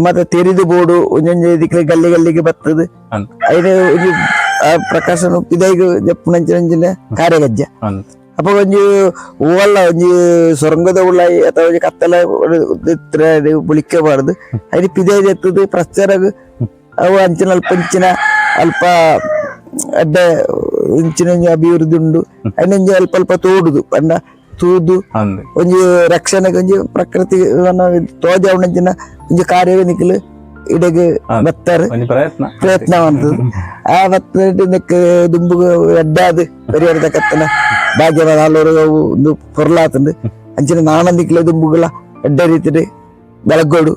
ಮಾತ ತೆರಿದು ಬೋಡು ಒಂಜೊಂಜಿ ದಿಕ್ಲೆ ಗಲ್ಲಿ ಗಲ್ಲಿಗೆ ಬರ್ತದೆ ಐದು ಒಂಜಿ ಆ ಪ್ರಕಾಶನ ಪಿದೈಗ್ ಜಪ್ಪುನಂಚಿನ ಕಾರ್ಯಗಜ್ಜ ಅಪ್ಪ ಒಂಜಿ ಹೂವಲ್ಲ ಒಂಜಿ ಸೊರಂಗದ ಉಳ್ಳಾಯಿ ಅಥವಾ ಒಂಜಿ ಕತ್ತಲ ಬುಳಿಕೆ ಬಾರ್ದು ಐದು ಪಿದೈ ಎತ್ತದು ಪ್ರಚಾರಗ್ ಅವು ಅಂಚಿನ ಅಲ್ಪ ಅಂಚಿನ ಅಲ್ಪ ಅಡ್ಡ ಇಂಚಿನ ಒಂಜಿ ಅಭಿವೃದ್ಧಿ ಉಂಡು ಐನೊಂಜಿ ಅಲ್ಪ ಅಲ್ಪ ತೋಡುದು ಪಂಡ ತೂದು ಒಂಜಿ ರಕ್ಷಣೆಗೆ ಒಂಜಿ ಪ್ರಕೃತಿ ತೋಜ ಒಂಜಿನ ಒಂಜಿ ಕಾರ್ಯವೇ ನಿಕ್ಲು ಇಡೆಗ್ ಬತ್ತಾರೆ ಒಂಜಿ ಪ್ರಯತ್ನ ಪ್ರಯತ್ನ ಮಾಡ್ತದೆ ಆ ಬತ್ತ ನಿಕ್ ದುಂಬುಗು ಎಡ್ಡಾದ್ ಪರಿಹಾರದ ಕತ್ತನ ಭಾಗ್ಯದ ನಾಲ್ವರು ಅವು ಒಂದು ಪೊರ್ಲಾತಂದು ಅಂಚಿನ ನಾನಂದಿಕ್ಲೆ ದುಂಬುಗುಲ ಎಡ್ಡ ರೀತಿಡ್ ಬೆಳಗೋಡು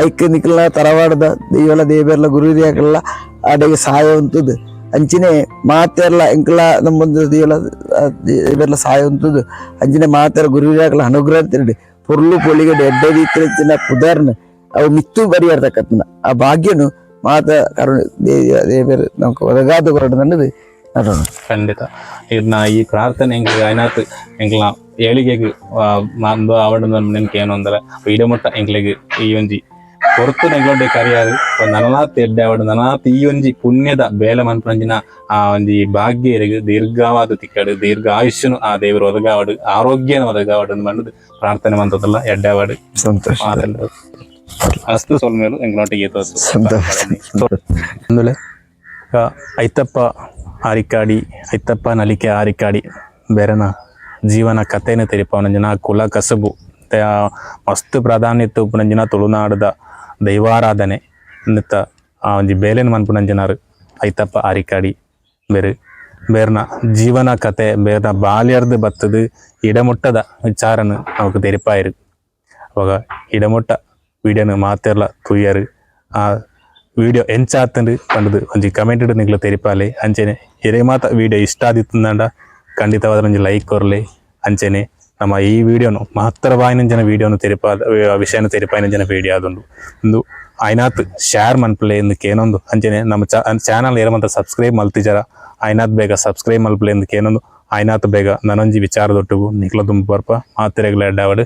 ಐಕ್ ನಿಕ್ಲ ತರವಾಡದ ದೈವಲ ದೇವೆರ್ಲ ಗುರುಹಿರಿಯಾಕಲ್ಲ ಆಡೆಗೆ ಸಹಾಯ ಉಂಟುದು ಅಂಚಿನೆ ಮಾತೆರ್ಲ ಎಂಕ್ಲ ನಮ್ಮೊಂದು ದೈವಲ ದೇವೆರ್ಲ ಸಹಾಯ ಉಂಟುದು ಅಂಚಿನೆ ಮಾತೆರ ಗುರುಹಿರಿಯಾಕಲ ಅನುಗ್ರಹ ತಿರುಡಿ ಪೊರ್ಲು ಪೊಲಿಗಡೆ ಎಡ್ಡ ರೀತಿಯ ಪುದರ್ನ ಅವು ಮಿತ್ತು ಪರಿಹಾರತಕ್ಕತ್ತನ ಆ ಭಾಗ್ಯನು ಮಾತ ಕರುಣೆ ದೇವರು ನಮಕ್ ಒದಗಾದ ಕೊರಡು ನನ್ನದು ನಡೋಣ. ಖಂಡಿತ ಇರ್ನ ಈ ಪ್ರಾರ್ಥನೆ ಎಂಕ್ಲ ಐನಾತ್ ಎಂಕ್ಲ ಏಳಿಗೆಗ್ ಮಂದು ಆವಡ ನೆನ್ಕೆ ಏನು ಅಂದ್ರೆ ಇಡಮುಟ್ಟ ಎಂಕ್ಲೆಗ್ ಈ ಒಂಜಿ ಹೊರತು ನೆಗ್ಲೊಡ್ಡೆ ಕರಿಯಾರು ನನಲಾತ್ ಎಡ್ಡೆ ಆವಡು ನನಲಾತ್ ಈ ಒಂಜಿ ಪುಣ್ಯದ ಬೇಲೆ ಮನ್ಪುನಂಚಿನ ಆ ಒಂಜಿ ಭಾಗ್ಯ ಎರೆಗ್ ದೀರ್ಘವಾದ ತಿಕ್ಕಡು ದೀರ್ಘ ಆಯುಷ್ಯನು ಆ ದೇವರು ಒದಗಾವಡು ಆರೋಗ್ಯನ ಒದಗಾವಡು ಮಂಡುದು ಪ್ರಾರ್ಥನೆ ಮಂತದಲ್ಲ ಎಡ್ಡೆ ಆವಡು ಸಂತೋಷ ಅಸ್ತು ಸೊಲ್ಮೇಲು ಎಂಗ್ಲೊಟ್ಟಿಗೆ ತೋರ್ಸು. ಸಂತೋಷ. ಅಂದುಲೆ ಐತಪ್ಪ ಆರಿಕಾಡಿ ಐತಪ್ಪ ನಲಿಕೆ ಆರಿಕಾಡಿ ಬೇರೆನ ಜೀವನ ಕಥೆನ ತೆರಿಪವನಂಜಿನ ಕುಲ ಕಸಬು ಮಸ್ತ್ ಪ್ರಾಧಾನ್ಯತೆ ಉಪ್ಪುನಂಜಿನ ತುಳುನಾಡದ ದೈವಾರಾಧನೆ ಇನ್ನತ್ತ ಆ ಒಂಜಿ ಬೇಲೆನ್ ಮನ್ಪುನಂಜಿನಾರು ಐತಪ್ಪ ಆರಿಕಾಡಿ. ಬೇರು ಬೇರ್ನ ಜೀವನ ಕತೆ, ಬೇರ್ನ ಬಾಲ್ಯರ್ದು ಬತ್ತದು ಇಡಮುಟ್ಟದ ವಿಚಾರನ ನಮಕ್ ತೆರಿಪಾಯರು. ಅವಾಗ ಇಡಮುಟ್ಟ ವಿಡಿಯೋನ ಮಾತೆರ್ಲ ತೂಯರು. ಆ ವಿಡಿಯೋ ಎಂಚಾತಂಡು ಪಂಡುದು ಒಂಜಿ ಕಮೆಂಟ್ ನಿಗ್ಲ ತೆರಿಪಾಲೆ. ಅಂಚೆನೆ ಎರೆ ಮಾತ ವಿಡಿಯೋ ಇಷ್ಟ ಆದಿತ್ತಂಡ ಖಂಡಿತವಾದ ಒಂಜಿ ಲೈಕ್ ಕೊರ್ಲೆ. ಅಂಚೆನೆ ನಮ್ಮ ಈ ವಿಡಿಯೋನು ಮಹತ್ತರವಾಯಿನ ವಿಡಿಯೋನು ತೆರಿಪಾದ ವಿಷಯನ ತೆರಿಪಾಯಿನ ಜನ ವಿಡಿಯೋ ಆದುಂಡು. ಇಂದು ಆಯ್ನಾತ್ ಶೇರ್ ಮನ್ಪಲೆ ಇಂದು ಕೇನೊಂದು, ಅಂಚೆನೆ ನಮ್ಮ ಚಾನಲ್ ಏರ ಸಬ್ಸ್ಕ್ರೈಬ್ ಮಲ್ತಿಜಾರ ಆಯ್ನಾತ್ ಬೇಗ ಸಬ್ಸ್ಕ್ರೈಬ್ ಮಲ್ಪಲೆ ಇಂದು ಕೇನೊಂದು, ಆಯ್ನಾತ್ ಬೇಗ ನನೊಂಜಿ ವಿಚಾರದೊಟ್ಟುಗು ನಿಕ್ಲ ದುಂಬು ಬರ್ಪ. ಮಾತೆರೆಗ್ಲ ಎಡ್ಡಾವಡ್.